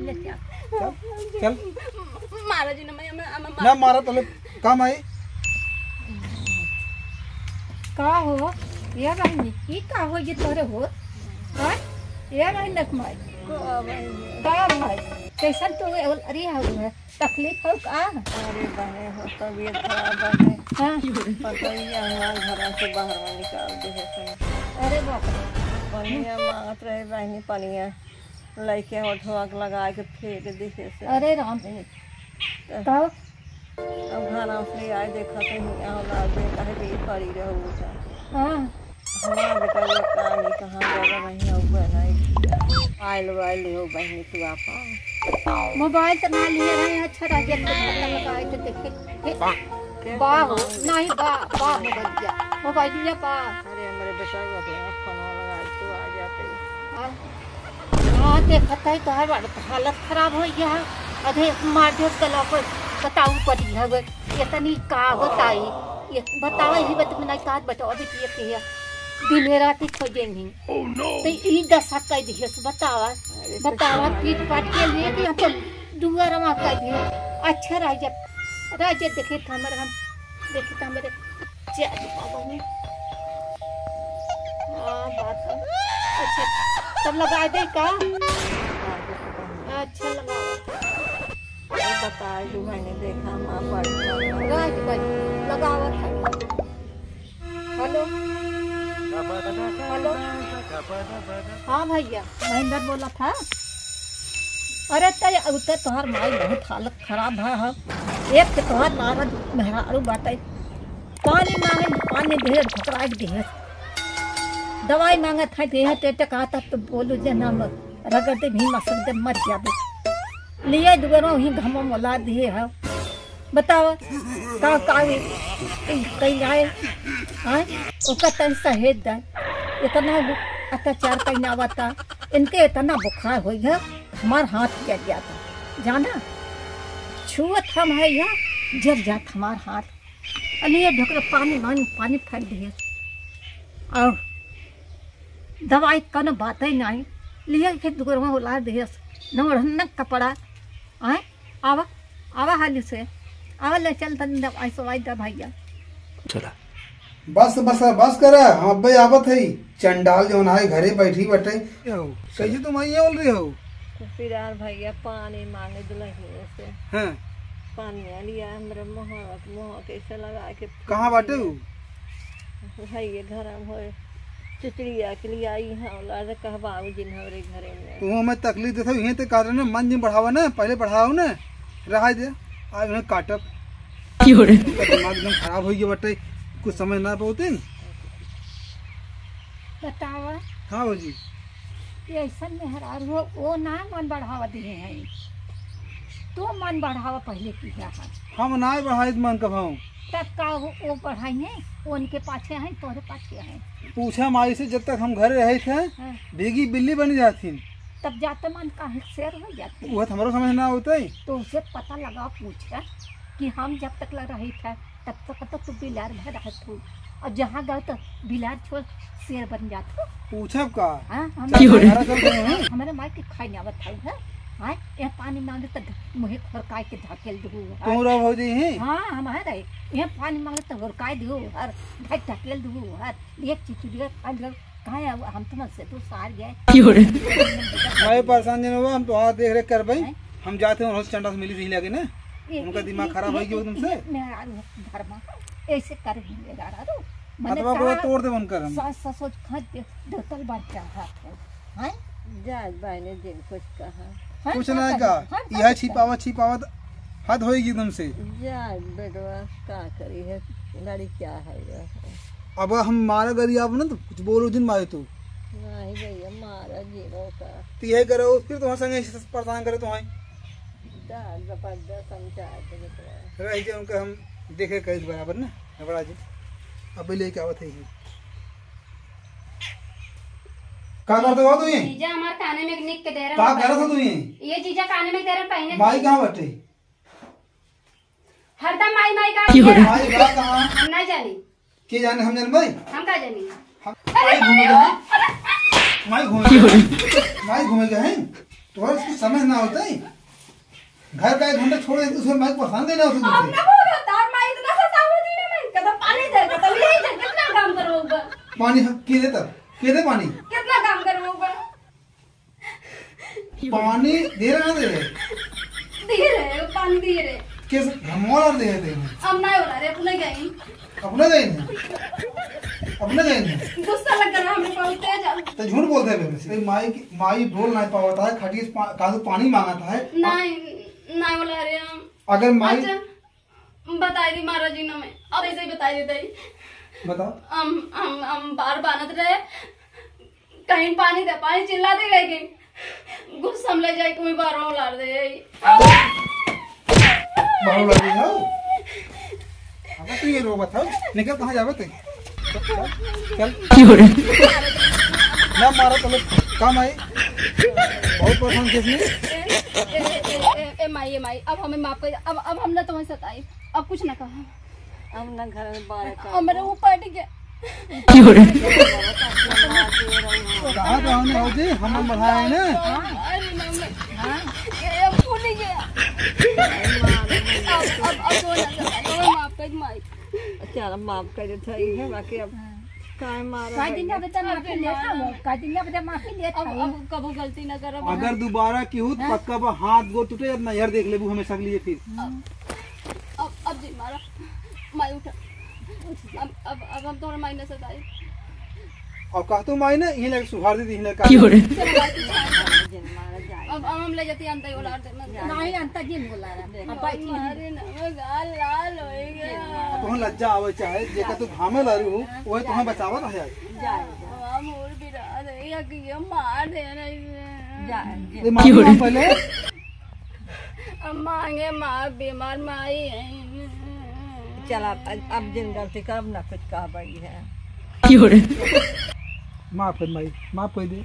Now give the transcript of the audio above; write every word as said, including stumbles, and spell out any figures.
लेके आ। चल, चल। मारा जी ना, मैं, मैं, मैं, ना मारा तले, काम आई। का हो, ए बहिनी, ई का हो ये तोरे हो? हाँ? ए बहिनी, देख माई। का बहिनी? का भाई? कैसन तू, अरे, हो है? तकलीफ हो का? अरे बहिनी हो, तबीयत खराब है। हाँ। पतोहिया हमार घर से बाहर में निकाल दे है। अरे बाप रे। पनिया मांगत रहे बहिनी, पनिया लइके ओठवा के लगा के फेंक दे है। अरे राम। तो? तब? अब घर से आए, देखा तो हियाँ होला, बेटा है, बेटी पड़ी रहो बेटा। हाँ। हमार बेटा वो का नहीं, कहाँ गया नहीं, हो गया नहीं। मोबाइल वाइल हो बहिनी तू आपन। मोबाइल तो ना लिए रहे, अच्छा रह गया, तो पता लगा, तो देखे। हे, के बा हो, मोबाइल? नहीं बा, बा मोबाइल दिया। मोबाइल दिया बा। अरे हमरे बेटा को अपने फोन लगा, तू आ जाते। हाँ। हाँ, देखत है तोहार हालत खराब होइ गया है। अधे मार दियो गला पर, बताऊ पड़ी है वे। इतनी का बताई? ये बतावा ही बत में नहीं काट बताओ अभी ये के है। दिन रात ही खोजे नहीं। तो ई दशा कह दिए से बतावा। बतावा पीट पाट के लिए कि हम तो दुआर में कह दिए। अच्छा राजा, राजा देखे था हमारे, हम देखे था हमारे चार बाबा ने। हाँ, बात है। अच्छा, तब लगा दे का? अच्छा, लगा। अरे बताए जो मैंने देखा, माँ बड़ी माँ। राज बड़ी, लगावत है। हेलो। हेलो। हाँ भैया, महेंद्र बोला था। अरे ते, अब ते तोहार माई बहुत हालत खराब है, है। एक तो तोहार लारा मेहरारू बाटे, पानी मांगे, पानी दिहे, ठुकराइ दिहे। दवाई मांगे, खाइ दिहे, ते, ते कहा था, तो बोलू जे नाम रगड़ दे, भी मसक दे, मर जाबे। लिए दुगरो ही घमम ओला दिहे है। बताओ, का, का कही जाए? हाँ? ओकर तन सहेज दे। इतना अत्याचार कहीं आवता, इनके इतना बुखार हो गया, हमार हाथ जल जाता। जाना, छुअत हम है यहाँ, जल जात हमार हाथ। अरे ये ढोकरा पानी मांग, पानी फेंक दिए। और दवाई कन बात ही नहीं। लिए के दुगरवा उला दिए। न ओढ़न न कपड़ा। आए, आवा, आवा हाली से। आवा ले चल तन दवाई सवाई द भैया। चला। बस, बस, बस करा। हम अब्बे आवत हई। चंडाल जौन है घरे बैठी बटे। हो, कैसे तुम आई बोल रही हो? कुपिरार भैया पानी मांगे दुल्हनियों से। हाँ। पानी लिया हमरे मुँह, मुँह कैसे लगा के कहाँ बाटे उ? है ये घर में होए। चिचड़िया के लिए आई हाँ, औलाद कहबाऊ जिन हमरे घरे में। तो हमें तकलीफ देता, यहीं ते काटना, मन जिन बढ़ावा ना, पहले बढ़ाओ ना, रहा दे, आज उन्हें काटब। क्यों रे? दिमाग एकदम खराब हो गया बटे, कुछ समझ ना पाते। बतावा। हाँ भौजी। ये ऐसन मेहरारू हो, वो ना मन बढ़ावा दिहे हैं। तू मन बढ़ावा पहले किया है। हम ना बढ़ाई मन कभाऊँ। तब का वो, वो बढ़ाई है, वो उनके पाछे हैं, तोरे पाछे हैं। पूछा माई से, जब तक हम घरे रहे थे, हाँ। भीगी बिल्ली बनी जाती। तब जाते मन काहे शेर हो जाते। वो तो हमरो समझ ना होता ही। तो उसे पता लगा, पूछा कि हम जब तक लग रहे थे, तब तक तो तू बिलार भर रहत हो, और जहाँ गए तो बिलार छोड़ शेर बन जात हो। पूछब का? हाँ, हम चल, क्यों रे? हमारा चल रहे हैं। हमारे माई के खाए नहीं आवत है, है? हाँ, ये पानी मांगे तो ढ-, मुँहे खोरकाए के ढकेल दू, है? तू रहो भौजी ही? हाँ, हम है रहे। ये पानी मांगे तो होरकाए दू, हर ढक ढकेल दू, हर एक चिचुरिया खा लो, कहाँ है? हम तो मन से तू सार गए। क्यों रे? मैं परेशान जन हुआ, हम तो हाथ देख रेख करबई। हैं? हम जाते हैं, रोज चंडा से मिली रही लगे ना। ये, उनका ये, दिमाग ये, खराब ये, हो गया एकदम से। ये, मैं आ रही हूँ घर में, ऐसे कर ही मेरा रो। मने हथवा गोड़ा कहा, तोड़ दे उनकर हम। सास ससुर खाते दो तल बार क्या हाथ है, हैं? जाए बायने दिन कुछ कहा। हाँ, कुछ का नहीं कहे? का, हाँ, यह का छिपावत, छिपावत हद होएगी एकदम से। जाए बेटवा, का करी है, लड़ी क्या है ये? अब हम मारा गरी आप ना तो कुछ बोलो दिन मारे तू। नहीं भैया, मारा जीरो का। तो यही करो, फिर तुम्हारे संगे ऐसे परेशान करे तुम्हें। डाल बपड्डा समझा दे बेटवा। रह गया उनका, हम देखे कई बराबर ना, घबरा जी। अबे लेके आवत है ही। का करते हो तू ये? जीजा हमार काने में निक के दे रहे का हैं। करत हो तू ये? ये जीजा काने में दे रहे हैं, पहने माई थे। कहाँ बटे? हरदम माई माई का क्यों रे? माई बा कहाँ? हम नहीं जानी। के जाने हम जान भाई? हम का जानी? हम अरे माई घूमे गए हैं। माई घूमे गए हैं। माई घूमे गए हैं। तोहरा कुछ समझ ना होता है। घर का एक घंटा छोड़ देती, उसमें मैं परेशान नहीं होता अब तुमसे। ना होगा, तार माई इतना सतावत ही ना मैं। कदम पानी दे, कदम यही दे, कितना काम करवाऊंगा? पानी हम के देता, के दे पानी? कितना काम करवाऊंगा? पानी दे रहा, दे रहे? दे रहे, पानी दे रहे। किस घमोर दे रहे? हम ना हो रहा रे, अपने गए। अपने जाइन है, अपने जाइन है। गुस्सा लग रहा हमें बहुत तेज। तो झूठ बोलते हैं बेबे। ए, माई की, माई बोल ना पावत है, खटिया से पा-, कादू पानी मांगत है। नहीं, नहीं बोला रे हम। अगर माई अच्छा, बताई दी महाराज जी ना मैं, अब ऐसे ही बताई देता ही। बताओ। हम, हम, हम बार बानत रहे, कहीं पानी दे, पानी चिल्ला दे गई कि गुस्सा में ले जाए, कोई बार उलार दे। बाहर लग गई हो। अब तू ये रो बताओ, निकल, कहाँ जावे तू? चल, चल। क्यों रे? ना मारो तो लोग काम आई। बहुत परेशान किस लिए? ए, ए, ए, ए, ए, ए, माई, ए, माई, अब हमें माफ कर, अब, अब हम ना तुम्हें सताई, अब कुछ ना कहा। हम ना घर में बाहर का हमरे ऊपर ठीक है। क्यों रे? कहाँ तो हमने हो जी, हम बढ़ाए ना। अरे ना, मैं, ये, ये भूल ही गया। अब, अब, अब वो ना सताई, हमें माफ कर, माई। अच्छा, अब माफ कर देता ही है, बाकी अब काहे मारा का दिन भैया? अब तो माफी लेता हूँ, का दिन अब तो माफी लेता अब, हूँ। अब कबो गलती ना करब। अगर दोबारा की हो तो हाँ? पक्का बा हाथ गोड़ टूटे, अब नैहर देख लेबू हमेशा के लिए फिर। अब, अब, अब जी मारा, माई उठा। अब, अब, अब हम तोहरा माई न सताई। और कह तू माई ने, इही लगे सुहार दे दी, इही लगे का क्यों रे? चलो माई तू जान। अब, अब हम ले जाती अंता ही उलार दे, मैं नहीं, अंता जी बोला रहा। अब बैठी नहीं। मारे ना, मैं गाल लाल हो गया। तोहन लज्जा आवे चाहे, जेका तू घामे लारू हो, वही तोहन बचावत है। जा, जा। हम और भी रहा दे, या कि ये मार दे ना इसे। जा, जा। ये मार क्यों रे? पहले। अब मांगे मार, बीमार माई है। चल, अब, अब जिन गलती करब ना कुछ कहबई है। क्यों रे? माफ कर माई, माफ कर दे।